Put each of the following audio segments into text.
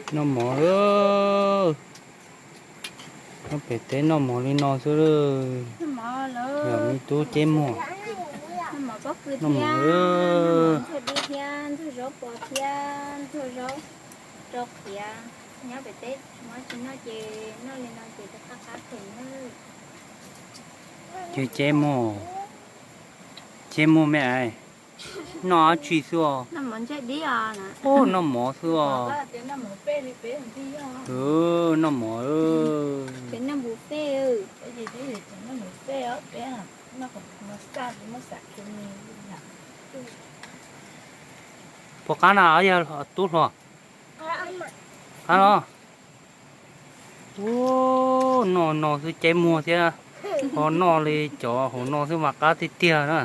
Noj mov lawm. Nyob pem teb noj mov li no xwb lawm. Yog me tub ceb muag. Noj mov lawm. Ceb muag, ceb muag me ais. Noj dab tsi xwb os? Noj mov xwb os. Noj mov. Puas qab na yog tub hluas? Qab los. Ub, noj no xwb ceb muag thiab, ho noj li cov hauv no xwb mas qab tiag tiag na.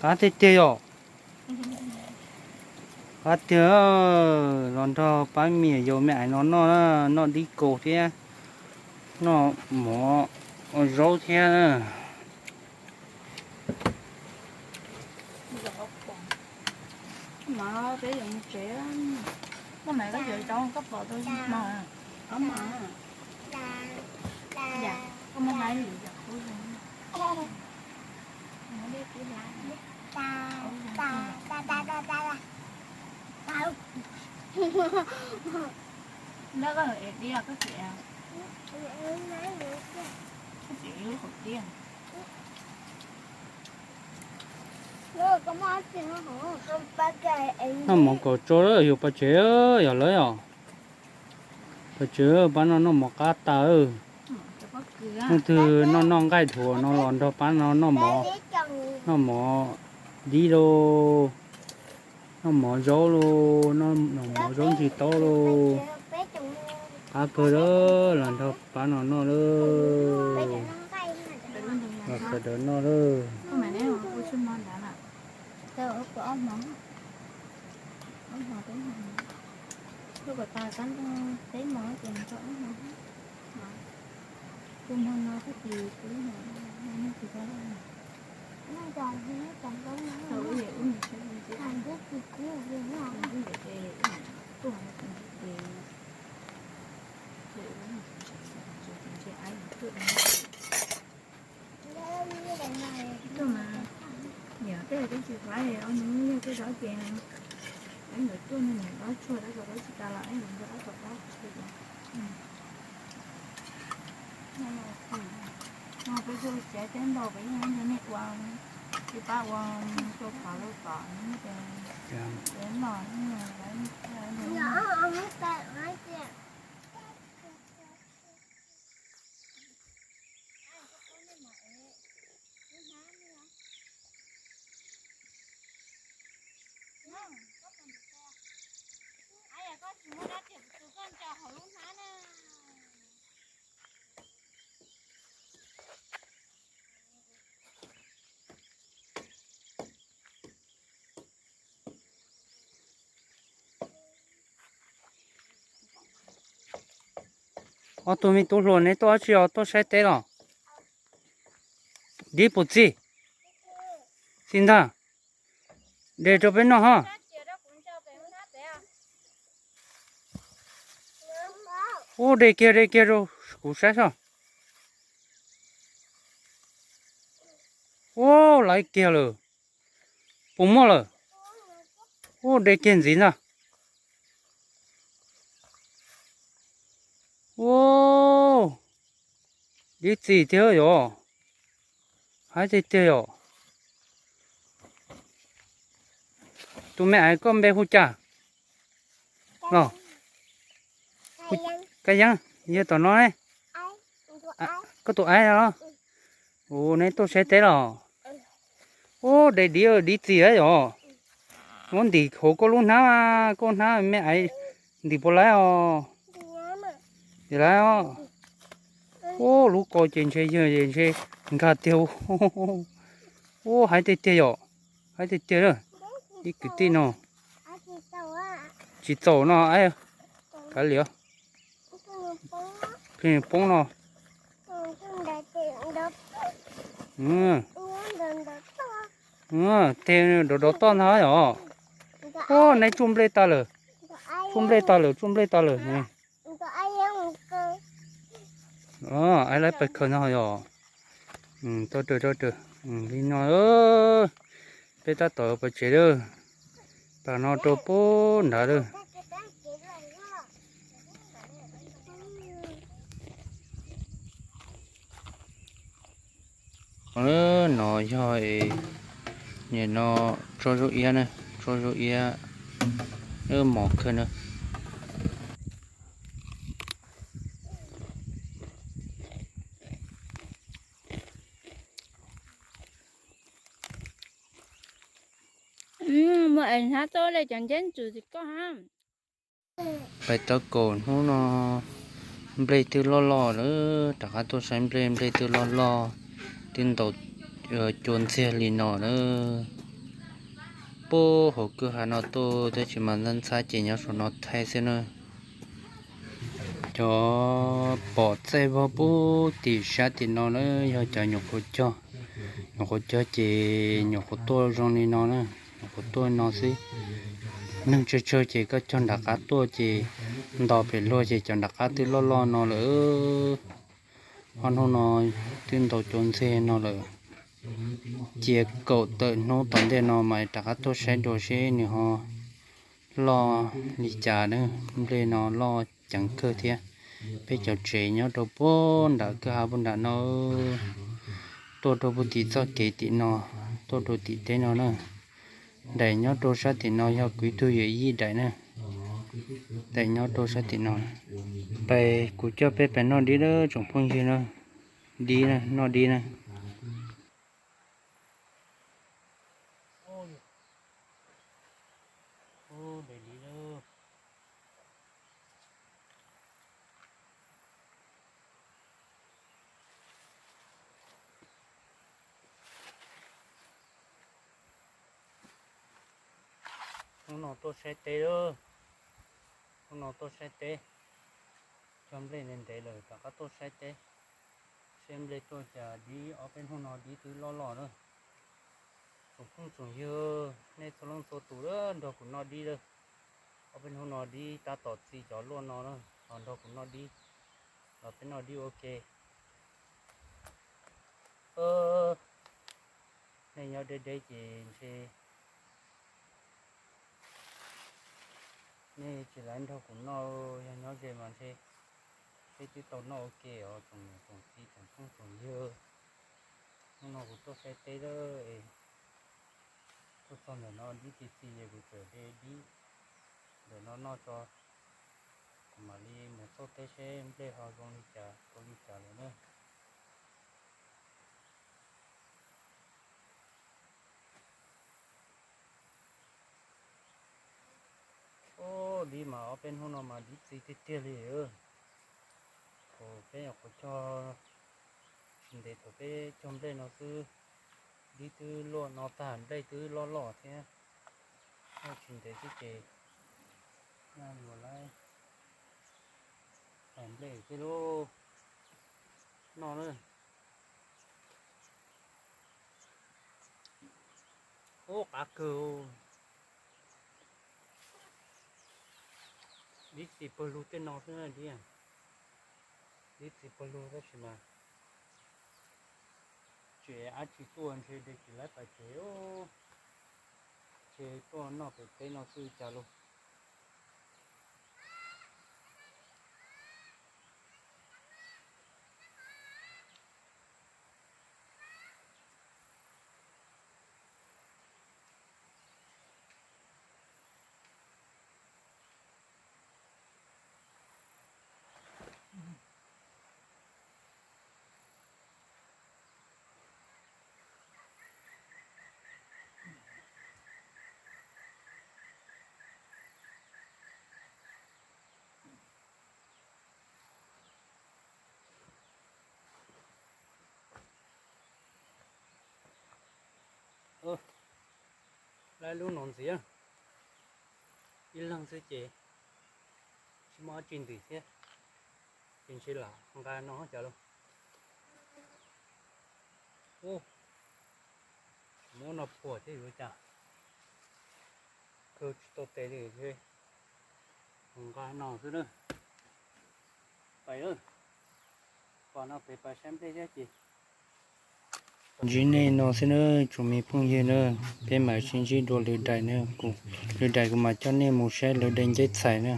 Qab tiag tiag yom. Qab tiag. Los nrog pab me nyuam yaus me ais no noj, noj dib kaus thiab, noj mov zaub thiab. Noj mov kom tso yus pov tseg yog lawv os. Pov tseg pab no noj mov qab tas. Hnub twg noj noj nqaij dhuav no los nrog pab no noj mov, noj mov dib lauj, noj mov zaub lauj, noj mov zaub ntsis taub lauj. Qab kawg lawm, los nrog pab no noj lawm. Los sawv daws noj lawm. Tuaj mas, niam tej tsis faib, ob hnub yog tej zaub ces, ib ntawd tuaj no niam dob tshuaj dab tsi dab tsi tas los ib ntawd nrog dab tsi dab tsi. No peb tuaj txiav teb ntaus peb yeej nrog nej ua, tsis pab ua rau qhov rau tom ces, ces no lawv Ob tug me tub hluas, neb tuaj dab tsi os? Tuaj saib teb los? Dib puas txig? Txig ntag. De rau peb noj ho. Ub, de kiag, de kiag rau kuv saib soj. Ub, laiv kiag lawm. Puas muaj lawm? Ub, de kiag ntxiv ntag. Ub, dib txig tiag yom. Haib tiag tiag yom. Tus me ais koj npe hu cas los? Kab Yeeb, yog tom no ne. Koj tus aib los? Ua, neb tuaj saib teb los? Ub, de dib, dib txig yom. Muab ntim hauv koj lub hnab, koj hnab me ais ntim puas laib os? Ntim laib os. Ub, lub ko ces ntshe yog ntshe nkag tiag. Ub, haib tiag tiag yom. Haib tiag tiag lawm. Ib kwv tij no. Tsis txaus no, kav liam. Pheej poob no. Tej dov dov toj ntag os. Neb tsuj nplej tag lawm. Tsuj nplej tag lawm, tsuj nplej tag lawm. Aib laib pais khaws no yog. Tso rau, tso rau. Li no, peb tab tom pais tsev lawm. Pam no rau pub nrad lawm. No yog nim no tso zaub iab na, tso zaub iab, lub mos khawb na. Muaj es hnab txob le cov nceb ntxwm tim koj ha. Pais tau kaum hnub no nplej twb loj loj lawm, rov qab tuaj saib nplej, nplej twb loj loj, twb ntaus cua ntxiag li no na. Puag hauv kwj ha no tuaj tab sis mas ntxhab ntxhab ces nyob saum no thaij xwb na. Cov pom txaij vog puag tim sab tim no na yog cov nyuam qhuav cog. Nyuam qhuav cog ces nyuam qhuav tuaj zoo li no na, nyuam qhuav tuaj no xwb. Neeg tsawg tsawg ces koj cog nram qab tuaj ces nto pem luag ces cov nram qab twb loj loj no lawm. Ob hnub no twb ntaus cua ntxiag no lawm. Cia kaum tawm hnub tom ntej no mas rov qab tuaj saib dua seb nws ho loj li cas na. Nplej no loj ceev kawg thiab. Peb cov tsev nyob rau puag nram kwj ha puag nram no, tuaj rau puag tim txoj kev tim no, tuaj rau tim teb no na. Daim nyob rau sab tim no yog kuv ib tug yawm yij daim na. Daim nyob rau sab tim no. Pais kuv coj peb pais noj dib lawm tsoom phooj ywg na. Dib na, noj dib na. Hnub no tuaj saib teb lawm. Hnub no tuaj saib teb. Cog nplej ntev ntev lawm rov qab tuaj saib teb. Seb nplej tuaj cas dib, ob peb hnub no dib twb loj loj na. Tsoom phooj tsoom ywg nej txhua leej txhua tus nrog kuv noj dib lawm. Ob peb hnub no dib tab tom txi cov luaj no na, los nrog kuv noj dib, los peb noj dib ua ke. Nej nyob deb deb ces ntshe nej tsis laiv nrog kuv noj, yog nyob ze mas ntshe peb twb tau noj ua ke os tsoom niam tsoom txiv tsoom phooj tsoom ywg. Hnub no kuv tuaj saib teb lawm es tuaj txog ntawm no dib txi txi ces kuv txawm de dib ntawm no noj tso. Kuv mam li mus txog teb seb nplej ho zoo li cas ua li cas lawm na. Ub, dib mas ob peb hnub no mas dib txi tiag tiag li. Thaum peb nyuam qhuav cog, tsis ntev thaum peb cog nplej no xwb, dib twb luaj no tag, nplej twb loj loj thiab. Tsis ntev xwb ces nyaj yuav lawm, tag nplej thiab lauj. Noj na. Ub, qab kawg. Dib txi pawg lug tej no xwb na, dib, dib txi pawg lug tab sis mas tseem dab tsi tuaj ntshe de tsis laib pais tsev, ntshe tuaj noj pem teb no xwb cas lauj. Laib lub no ntxiv. ib leeg xwb ces tsis muaj dab tsi ntws thiab, ces ntshe lam nqa no cov lauj. Ub, muab no phuam thiab yuav cas, kaw tsis tau tes li, nqa no xwb na. Pais, pom no pem pais saib nplej thiab ces ntsib nej no xwb na, tsoom me phooj ywg na, peb mam sib ntsib dua lwm daim na, kuv lwm daim kuv mam coj nej mus saib lawv de nceb txhais na.